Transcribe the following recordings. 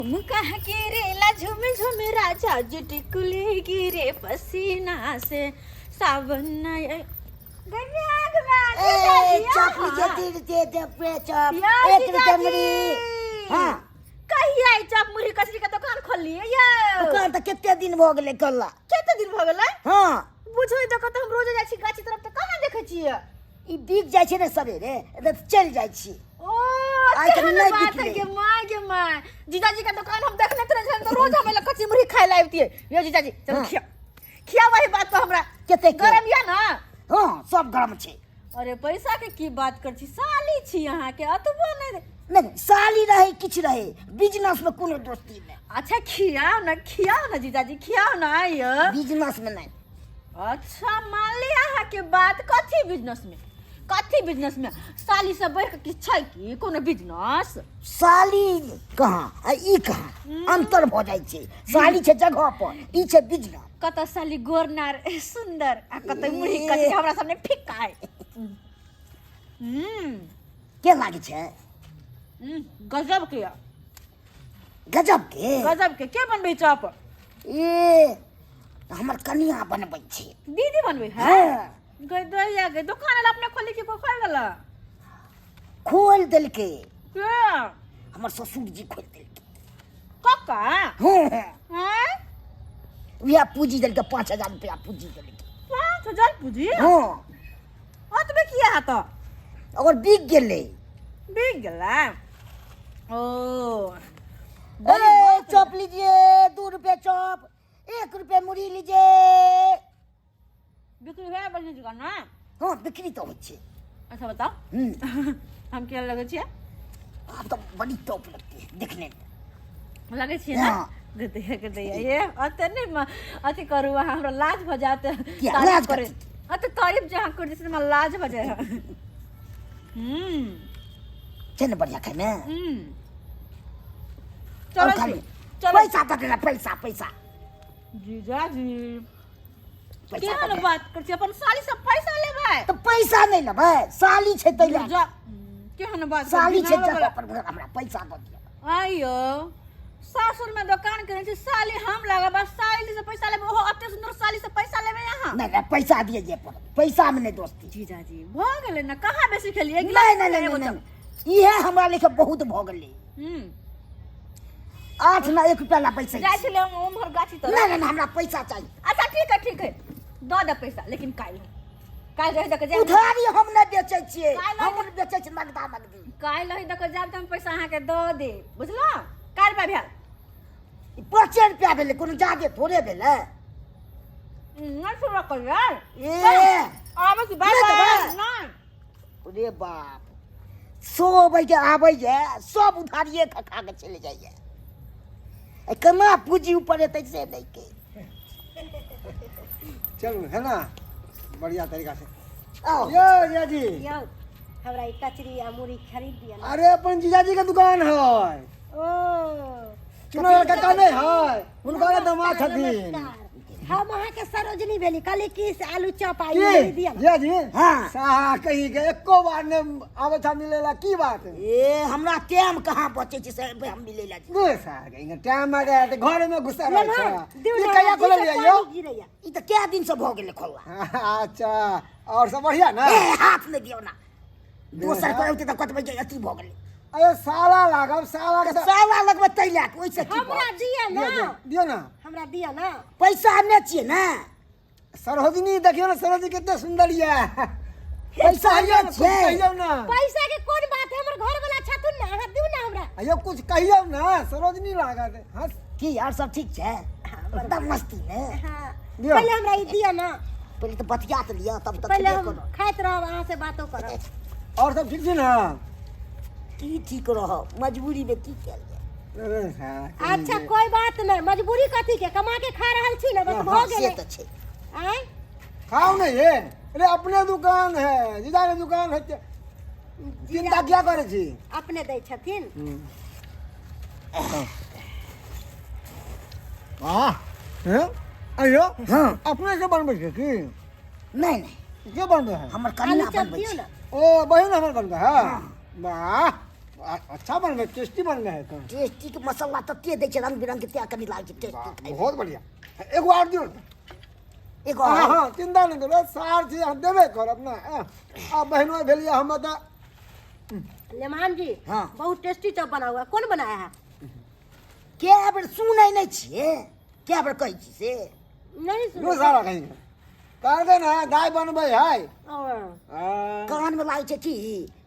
झुमका गिरेला झुम झुम राजा जी टिकुली गिरे पसीना से सावन नय ए चॉप लीजिए तीन रुपये दे पे चॉप एक रुपये मुरी। हाँ। कहिया ई चॉप मुरही कचरी के दुकान खोललिए यौ? दुकान तऽ कते दिन भऽ गेलै खोलला। कते दिन भऽ गेलै? हाँ। बुझै देखो तऽ हम रोजे जाइ छी गाछी तरफ तऽ कहाँ देखै छियै? ई बिक जाइ छै ने सवेरे तऽ चलि जाइ छी। ओ आइ कनि तेहन नहि बात बिकलै। है गे माय गे माय। जीजाजी के दुकान हम देखने तऽ रहै तऽ रोज हम एला कच्ची मुरही खाय लए अबितियै। यौ जीजाजी चलू। हाँ। खिया खिया वही बात पर हमरा। कते के? गरम या ना? हाँ सब गरम छै। अरे पैसा के की बात कर छी, साली छी अहाँ के अतबो नहीं। नहीं साली रहे किछ रहे बिजनेस में कोनो दोस्ती नहीं। अच्छा खियाओ ना, खियाओ ना जीजाजी, खियाओ ना यो। बिजनेस में नहीं। अच्छा मान ली अहाँ के बात, कथी बिजनेस में? कथी बिजनेस में? साली से बढ़ के किछ छै की कोनो बिजनेस? साली कहाँ आ ई कहाँ, अंतर भ जाइ छै। साली छै जगह पर, ई छै बिजनेस। कत साली गोरनार सुंदर आ कत मुरही कचरी हमरा सामने फिक्का है। के लागे छै? गजब के। गजब के? गजब के। के बनबै चॉप? ए हमर कनिया बनबै छै। दीदी बनबै है? हाँ। गई दैया गई दुकान वाला अपने खोली के कोई खोल देला? खोल देलकै। के? हमर ससुर जी खोल देलकै। कक्का? हाँ, हाँ। हैं? वएह पूंजी देलकै, 5000 रुपया पूंजी देलकै। 5000 पूंजी? हाँ। ओतबे किया है तो? और बिक गेलै। बिक गेलै? ओ। ए चॉप लीजिए, 2 रुपये चॉप, 1 रुपये मुरही लीजिए। बिक्री है बढ़िया जगह ना? हाँ बिक्री तो होइ छै। अच्छा बताओ। हम केहन लगै छियै? आब तऽ बड़ी टॉप लगती है देखने में। लगै छियै ना? हाँ। गदैया गदैया ये अते नहि अथी करू अहाँ, हमरा लाज भऽ जायत। किया? तारीफ लाज करे। कथी के? अते तारीफ जे अहाँ करै छी हमरा लाज भऽ जाइ है। छै ने बढ़िया खाइमे? चलै और छी, खाली। चलै। पैसा दऽ देना, पैसा पैसा। जीजाजी पैसा केहन दऽ दे। बात करै छी, अपन साली से पैसा लेबै? तऽ पैसा नहि लेबै, साली छै तै लए। जीजा, केहन बात करै छी? साली छै नाम जगह बला। पर हमरा पैसा दऽ दिअ। आइयो सासुर में दुकान करै छी, साली हम लागब आ साली से पैसा लेबै, ओहो एते सुन्दर साली से पैसा लेबै अहाँ? नहि नहि पैसा दिअ जे पड़त, पैसा में नहि दोस्ती। जीजाजी भऽ गेलै ने, कहाँ बेसी खेलियै? एक गिलास नहि, नहि, एगो नहि, चम्मच। नहि, इएह हमरा लेखे बहुत भऽ गेलै। 8 ना 1 रुपया ला पैसा जाइ छलै हम उम्हर गाछी तर। नहि, नहि, नहि, हमरा पैसा चाही। अच्छा ठीक है, ठीक है, दऽ दे पैसा, लेकिन काल्हि काल्हि रहि दऽ के जायब। उधारी हम नहि बेचै छियै, काल्हि हम नहि बेचै छियै नगदा नगदी। काल्हि रहि दऽ के जायब तऽ हम पैसा अहाँके दऽ देब, बुझलहुँ? काल्हि रुपया भेल? 5 रुपया भेलै, कोनो जादे थोड़े भेलै। नहि छोड़ऽ कहियै। ए। आबै छी, बाय नहि बाय। देबै? नहि। अरे बाप, 100 बजे आबैए सब उधारिए खा खा के चलि जाइए, आ केना पूँजी ऊपर एतै से नहि के। चलू है ना बढ़िया तरीका से। आओ। यो जीजाजी। यौ हमरा ई कचरी आ मुरही खरीद दिअ ना। अरे अपन जीजाजी के दुकान है। ओ। चुनाव काका नहीं है, हुनका दामाद छथिन। नमस्कार, हम अहाँके सरोजनी भेली, कहली कि से आलू चॉप आ की? मुरही दिअ ना। जीजाजी? हाँ। साहा कही के एको बार ने आबै छा मिलेला, की बात? ए हमरा टाइम कहाँ बचै छै से हम मिलेला जी। दे साहा कही के टाइम आ गया तऽ घरे में घुसा रहै ना, छै। दियौ ई ना, कहिया जी से खोललियै यौ? पानी गिरैया। ई तऽ कै दिन से भऽ गेलै खोलला। अच्छा और सब बढ़िया ना? ए हाथ नहि दियौ ना, दोसर कोइ औतै तऽ कहतै जे अथी भऽ गेलै। अरे साला लागब, साला के तऽ- साला लगबै तै लए कऽ, ओहिसँ की हमरा भऽ? दिअ ना। दियौ, दियौ ना। हमरा दिअ ना। पैसा नहि छियै ना। सरोजनी देखियौ ने, सरोजनी कते सुंदर यऽ। पैसा कहियौ नहि ने, कुछ छियै। कहियौ ना। पैसा के कोन बात है, हमर घर वाला छथुन ना, अहाँ दियौ ना हमरा। अयो कुछ कहियौ ना, सरोजनी लागत। हंस। की यार सब ठीक छै? एकदम मस्ती ने। हाँ। दियौ। पहिले हमरा ई दिअ ना। पहिले तऽ बतिया तऽ लिअ, तब तऽ पहिले खेबे हम करब। खाइत रहब, अहाँ से बातो करब। और सब ठीक छै ना? की ठीक रहब, मजबूरी में की कयल जाय? अरे हाँ, कही अच्छा जे। कोई बात नहीं, मजबूरी कथी के, कमा के खा रहल छी ना, बस हाँ, भऽ से गेलै। तऽ छै। आँय? खाओ ना ये, अरे अपने दुकान है, जीजा के दुकान है, चिंता क्या करे छी? अपने दै छथिन। वाह, हैं? अयो, हाँ। अपने से बनबै छै की? नहि, नहि। के बनबै है? हमर आलू कनिया चॉप बनबै दियौ छै। ना। ओ बहिन हमर बनबै है। वाह, अच्छा बन गए, टेस्टी बन गए तो। टेस्टी के मसाला तते दै छै रंग बिरंग के, तें कनि लागै छै टेस्टी खाय। बहुत बढ़िया। एगो आर दियौ। एगो हाँ और? हाँ, चिंता नहीं करो, सार चीज हम देबे करब ना। आ बहनो भेलियै हम तऽ। लेमान जी। हाँ। बहुत टेस्टी चॉप बना हुआ है, कौन बनाया है? कए बेर सुनै नहि छियै, कए बेर कहै छी से। नहीं सुना। दू सारा कहीं कहलकै ने दाइ बनबै है। और हाँ। कानमे लागै छै की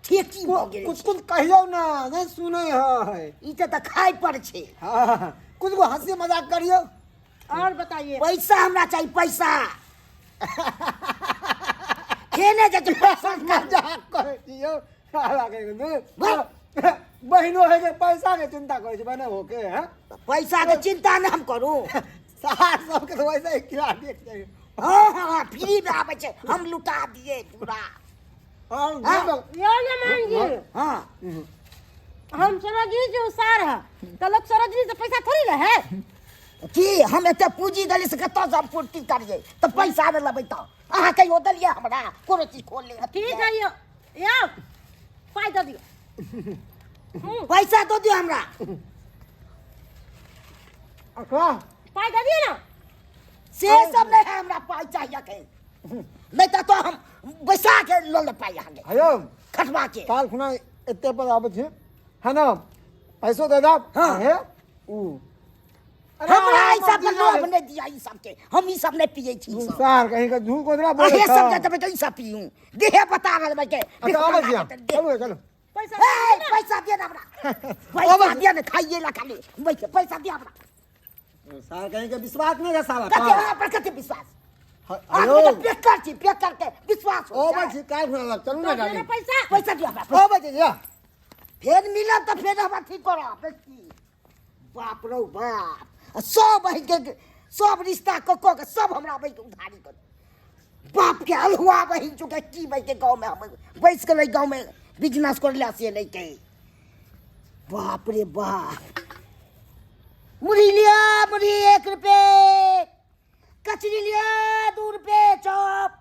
ठेकी भऽ गेल। कुछ कुछ कहियौ ना, नहीं सुनै है। ई तऽ खाय पर छै। हाँ, कुछ को हंसी मजाक करियौ। और बताइए। पैसा हमरा चाही, पैसा खेने जाइ छै पैसा। मजाक करै छियौ साला कहीं बहिनो है के पैसा के चिंता करै छै बने होके हैं। पैसा के चिंता नहि हम करू। सार सबके तो वैसे ही खिला दिए चाहिए। हँ हँ हँ, फ्री मे आबै छै, हम लुटा दिए पूरा। हाँ। हाँ। यो लेमान जी। हँ। हम सरोजनी जी उसार है तो लोग सरोजनी से पैसा थोड़ी रहे। की हम एते पूंजी देली से कतऽ से हम पूर्ति करियै? तऽ पैसा नहि लेबै तऽ अहाँ कहियो देलियै हमरा कोनो चीज खोल ले? ठीक है, यो यो पाई दे दियो। पैसा दऽ दियौ हमरा। अखरा पाई दे दियो ना। से सब नहि है, हमरा पाइ चाहिए अखन, नहि तऽ तो हम बैसा के लऽ ले पाइ अहाँके। हयो। खटवा के। काल खुना एते पर आबै छै है ना, पैसो दे दब। हाँ। हे ऊ अरे हमरा ई हमर सब के जीजा लोभ नहि दिया, ई सब के हम ई सब नहि पियै छी ई सब। सार कहीं का झूठ कोदरा बोले। अहे सब के देबै तऽ ई सब पियू, देहे बता रहल के। अच्छा आबै छी हम। चलू चलू। पैसा ए, पैसा दिया ना हमरा, पैसा दिया ना, खाइए ला खाली बैठ, पैसा दिया हमरा। सार कहीं के विश्वास नहीं है साला। कते हमरा पर कते विश्वास? हेलो। आदमी के बेकार छी, बेकार के विश्वास हो। ओ बच्ची काल खुना चलू ना गाड़ी। पैसा पैसा दिया हमरा। ओ बच्ची जा। फेर मिलत तऽ फेर हमरा ठीक करब बेसी। बाप रौ बाप, आ सब बहिन के सब रिश्ता कऽ कऽ के सब हमरा बहिन के उधारी कर, बाप के अलहुआ बहिन चुके की बहिन के गाँव में हम बैस गेलै, गाँव में बिजनेस कर ला से नहीं के। बाप रे बाप, मुरही लिया, मुरही 1 रुपये, कचरी लिया 2 रुपये, चॉप।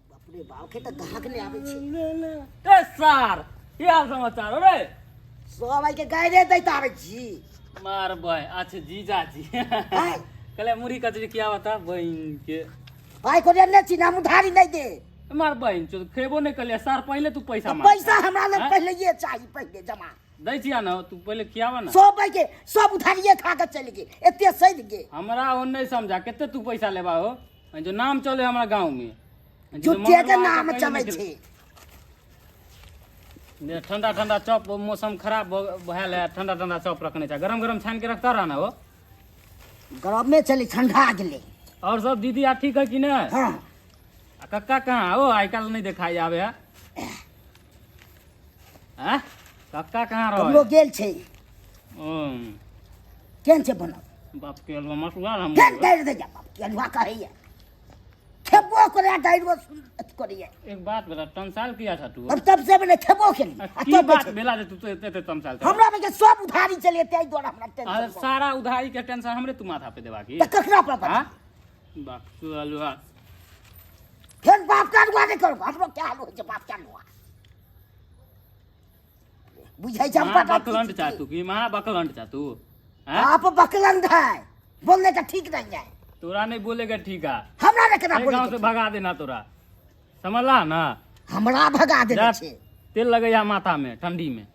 बाप रे बाप, के तऽ ग्राहक नहि आबै छै। ए सार, की हाल समाचार हो रे? सब आइ के गायरे दैत आबै छी। मार बय, अच्छा जीजाजी। आँय? कहले मुरही कचरी किया बता बहिन के। भाइ को नहि छी हम उधारी नहि दे। मार बहिन चो, खेबो नहीं कलिया सार, पहले तू पैसा मांग। पैसा हमरा लग आँय? पहिले ये चाही, पहिले जमा। दै छिया ना, तू पहले खियावा ना। सब भाइ के सब उधारिये खा के चलि गेल, एते सधि गेल। हमरा ओ नहीं समझा, कते तू पैसा लेबा हो जो नाम चले हमरा गांव में। जो झूठे के मंगलवार नाम के चलै कहियो छै। नहीं। ठंडा ठंडा चॉप, मौसम खराब भयल है, ठंडा ठंडा चॉप रखने चाहे, गरम गरम छान के रखता रहना हो। गरमे चलै, ठंडा गेलै। और सब दीदी आ ठीक है कि नहीं? हाँ। आ कक्का कहाँ हो? आइ काल्हि नहीं देखाई आवे है। हैं कक्का कहाँ रहो? कमलो गेल छै। केहन छै बनल? बाप के हलवा मसुआ हम। केहन गाड़ि दैया बाप के हलुआ कहैया, खेबो करैया, गाड़ियो अथी करैया। एक बात बता, तमसाल किया छा तू? हम तब से नहि खेबो केली। आ आ की तब बात छै। भेला जे तू तो एते एते तमसाल छा? हमरा में के सब उधारी चले ताहि दुआरे हमरा आ टेंशन भऽ सारा उधारी के टेंशन हमरे तू माथा पे देबा की? तऽ ककरा पर बता? हाँ? बाप के हलवा। फेर बाप के हलुआ नहि करू, हमरो क्या हाल होइ छै बाप के हलुआ बुझै छै हम। महा पता बकलंड चा तू की, महा बकलंड चा तू, हैं? आप बकलंड है, बोलने का ठीक नहीं है। तोरा नहीं बोलेगा ठीक है। हमरा ने केना एहि बोले गाँव के से भगा देना तोरा, समझला ना? हमरा भगा देने जा, छै। तेल लगैया माथा में ठंडी में।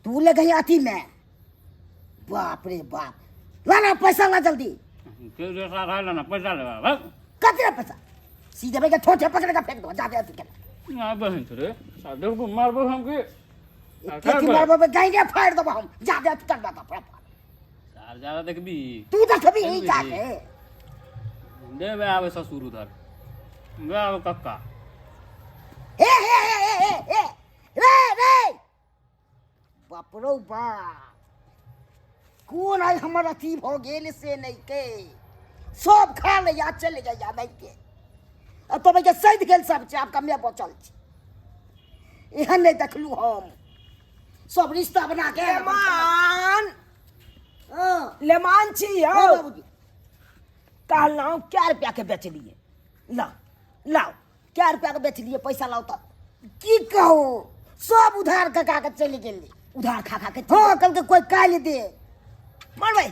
तू ले गई अथी में, बाप रे बाप, ला ना पैसा ला जल्दी। तेल जैसा रह ना, पैसा लेबा भाग। कते पैसा सीधे भाई के ठोठे पकड़ के फेंक दो, जादे अथी के। ना बहन रे सादे को मारबो हम के। खेती मारबो पे गाइने फाड़ देबो हम, जादे अथी करबा तऽ फटाफट। सार ज्यादा देखबी। तू देखबी ही देखबी। जाके। दे बे आवे ससुर उधर बे आवे कक्का। हे हे हे हे हे हे रे रे, बाप रौ बाप, कोन आइ हमर अथी भऽ गेल से नहि के, सब खा लैया चलि जाइया नहि के, आ तब के सधि गेल सब छै, आब कमे बचल छै। एहन नहि देखलहुँ हम, सब रिश्ता बना के। लेमान। हाँ। लेमान छी यौ। हाँ बाबूजी। कहलहुँ कै रुपया के बेचलिए? लाओ लाओ, कै रुपया के बेचलिए? पैसा लाओ। तऽ की कहू, सब उधार कका के चलि गेलै। उधार खा खा के? हँ, कहलकै कोइ काल्हि दे। मरबै,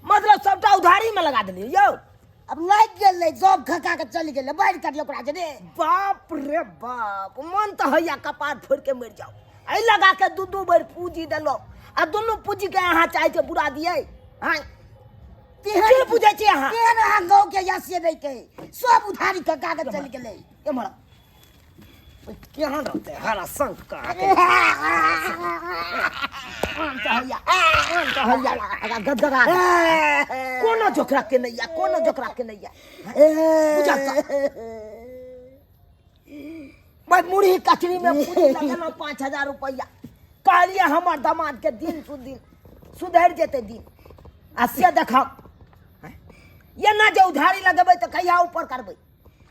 मतलब सबटा उधारी में लगा देलियै यौ। अब लागि गेलै, सब खका के चलि गेलै। बाढ़ि करियौ ओकरा जे रे। बाप रे बाप, मन तऽ होइया कपार फोड़ि के मरि जाउ। एहि लगा के दू दू बेर पूँजी देलहुँ आ दुनू पूँजी के अहाँ चाहै छियै बुरा दियै? आँय, की बुझै छियै अहाँ? तेहन अहाँ गाँव के यसे नहि के सब उधारी खका के चलि गेलै। एम्हर केहन रहतै हरा शंख का मन तऽ होइया, मन तऽ होइया गदगदा। कोनो जोकरा के नहीं या, कोनो जोकरा के नहीं या। बुझल तऽ भाई मुरही कचरी में पूरी लगेलहुँ 5000 रुपैआ। कहलियै हमर दामाद के दिन सुदिन सुधरि जेतै दिन, आ से देखब एना जे उधारी लगेबै तऽ कहिया ऊपर करबै?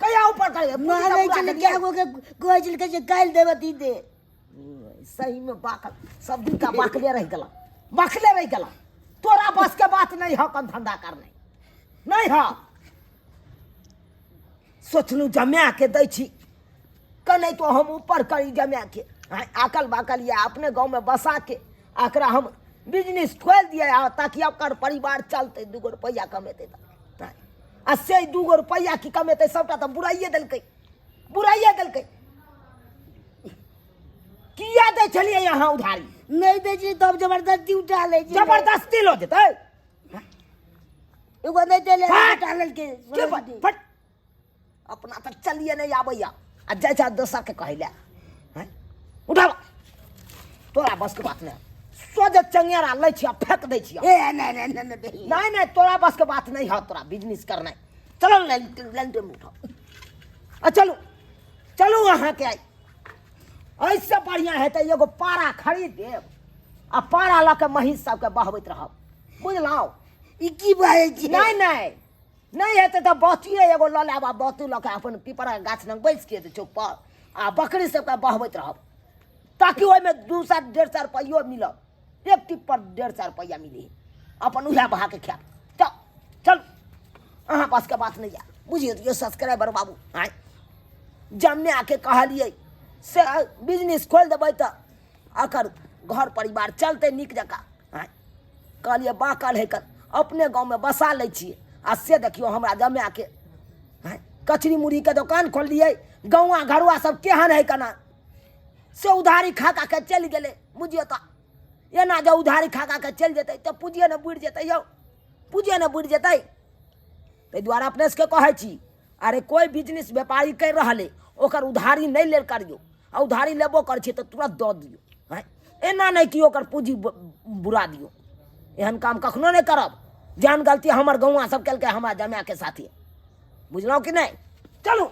कहिया ऊपर करबै? पूरी तऽ मानै पूरा छलै देलियै। कए गो के कहै छलकै जे काल्हि देबै ती दे। सही में बाकल सब दिन का बाकले रहि गेला, बाकले रहि गेला। तोरा बस के बात नहीं हो कन धंधा करने नहीं हो। सोचलहुँ जमा के दै छी कने तो हम ऊपर करी जमा के। आँय, आकल बाकल या अपने गाँव में बसा के एकरा हम बिजनेस खोलि दिए आ ताकि ओकर परिवार चलतै, दूगो रुपैआ कमेतै तऽ। आँय, आ से दूगो रुपैआ की कमेतै? सबटा तऽ बुराइए देलकै, बुराइए देलकै। किया दै छलियै अहाँ उधारी? नहि दै छी तब जबरदस्ती उठा लै छै। जबरदस्ती लऽ जेतै? एगो नहि देले, फट! उठा लेलकै। के फट, अपना तऽ चलिए नहि आबैया आ जाइ छै दोसरके कहै लए। हैं? उठाब, तोरा बसके बात नहि। सोझे चंगेरा लै छियै, फेंक दै छियै। ए नहि नहि नहि नहि। नहीं नहीं, तोरा बस के बात नहीं है तोरा बिजनेस करना है। चलो लाइन लाइन में उठाओ आ चलू चलू। अहाँके आइ ऐसे बढ़िया हेतै एगो पारा खरीद देब आ पारा लऽ के महींस सबके बहबैत रहब, बुझलहुँ? ई की बाजै छी? नहीं नहीं, नहीं हेतै तऽ बहतिए एगो लऽ लेब आ बहती लऽ के अपन पिपरा गाछ लग बैस के चौक पर आ बकरी सबके बहबैत रहब, ताकि ओहिमे 200 150 रुपैयो मिलत। एक टिप पर 150 रुपैआ मिली, अपन उएह बहा के खायब। चल चल, अहाँ पास के बात नहीं है। बुझियो दियौ सब्सक्राइबर बाबू, आँय, जमने आके कहलियै से बिजनेस खोलि देबै तऽ एकर घर परिवार चलतै नीक जकाँ। आँय, कहलियै बाकल है कर अपने गाँवमे बसा लै छियै आ से देखियौ हमरा जमाके आँय कचरी मुरहीके दोकान खोललियै। गौआँ घरुआ सब केहन है केना से उधारी खा खा के चलि गेलै। बुझियौ तऽ एना जे उधारी खा खा के चलि जेतै तऽ पूँजिए ने बुड़ि जेतै यौ, पूँजिए ने बुड़ि जेतै। ताहि दुआरे अपने सबके कहै छी, अरे कोइ बिजनेस व्यापारी करि रहल अइ ओकर उधारी नहि लेल करियौ, आ उधारी लेबो करै छियै तऽ तुरन्त दऽ दियौ। आँय, एना नहि कि ओकर पूँजी बुरा दियौ। एहन काम कखनो नहि करब जेहन गलती हमर गौआँ सब केलकै हमरा जमायके साथे, बुझलहुँ कि नहि? चलू।